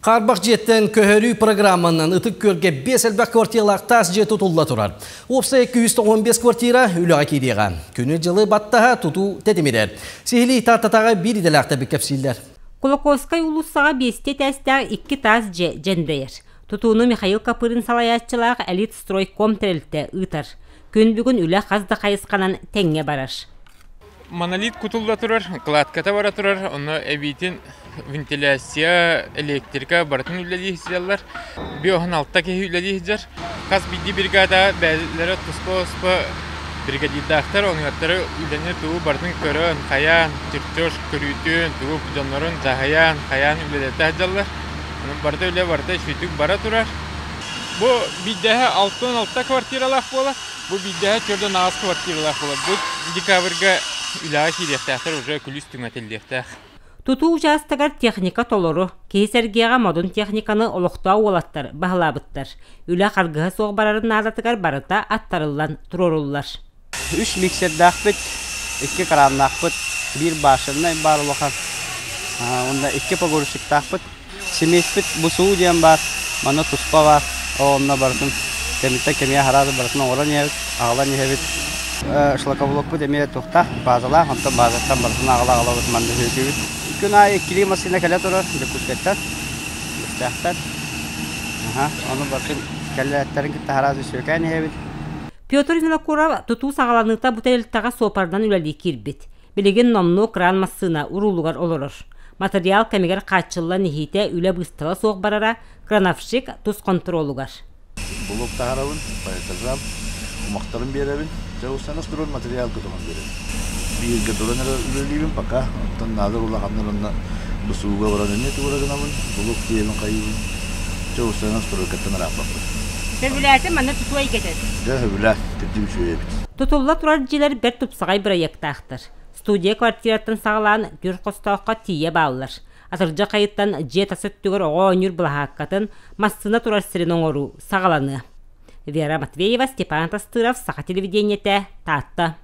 Хаарбах дьиэттэн көһөрүү программанан Ытык Күөлгэ биэс элбэх квартиралаах таас дьиэ тутулла турар. Уопсай 295 квартира үлэҕэ киириэҕэ. Күнү-дьылы баттаһа тутуу тэтимирэр. Сиһилии Тааттатааҕы биир идэлээхтэр кэпсииллэр. Кулаковскай уулуссаҕа биэстии этээстээх икки таас дьиэ дьэндэйэр. Тутууну Михаил Копырин салайааччылаах Элитстройком тэрилтэ ыытар. Күн бүгүн үлэ хас да хайысханан тэҥҥэ барар. Монолит кутулла турар, кладката бара турар, онно эбиитин вентиляция, электрика барытын үлэлии сылдьаллар. 56 киһи үлэлии сылдьар. Хас биирдии бригада бэйэлэрэ туспа-туспа бригадирдаахтар, онуһаттары үлэни тугу барытын көрөн, хайаан, чертеж көрүүтүн, тугу дьоннорун дьаһайан, хайаан үлэлэтэ сылдьаллар. Онон барыта үлэ барыта үчүгүйдүк бара турар. Бу биирдэһэ 66 квартиралаах буолар. Бу биирдэһэ 48 квартиралаах буолар. Бу декабрьга үлэҕэ киириэхтээхтэр уже күлүүс түҥэтиллиэхтээх. Тутуу учаастагар техника толору, киһи сэргиэҕэ модун техниканы олохтоох уолаттар баһылаабыттар. Үлэ харгыһа суох барарын наадатыгар барыта аттарыллан туруоруллар. Үс миксердаахпыт, икки краннаахпыт, биир башеннай баар улахан, уонна икки погрузчиктаахпыт. Симиэспит бусуу диэн баар, манна туспа баар, ол онно барытын кэмиттэн кэмиэ араады барытын оҥорон иһэбит, аҕалан иһэбит. Шлакоблокпут эмиэ туохтаах, базалаах, онтон базаттан барытын аҕала-аҕалабыт манна сүөкүүбүт. Күн аайы иккилии массыына кэлэ турар Дьокуускайтан, Бэстээхтэн. Ону барытын кэллээттэрин кытта араады сүөкээн иһэбит. Петр Винокуров тутуу саҕаланыыта бу тэрилтэҕэ суопарынан үлэлии киирбит. Билигин номнуо кран массыына уруулугар олорор. Матырыйаал кэмигэр хааччыллан иһиитэ үлэ быыстала суох барара крановщик тус хонтуруолугар. Булук таһарабын, поэтажам, кумахтарын биэрэбин, дьэ устан турар материал көтөҕөн биэрэбин. Бииргэ туран эрэ үлэлиибин пока, оттон наадыр улаханнар онно бусууга баран эмиэ тугура гынабын, булук диэбин хайыыбын, дьэ устан стройкаттан ырааппаппын. Сөбүлээтим манна тутуу эйгэтин. Дьэ сөбүлээн, кырдьык үчүгэй эбит. Тутулла турар дьиэлэр бэрт тупсаҕай бырайыактаахтар. Студия квартираттан саҕалаан түөрт хостооххо тиийэ бааллар. Атырдьах айыттан дьиэ тас өттүгэр оҕо оонньуур былаһааккатын, массыына турар сирин оҥоруу саҕаланыа. Вера Матвеева, Степан Тастыров, Саха телевидениетэ, Таатта.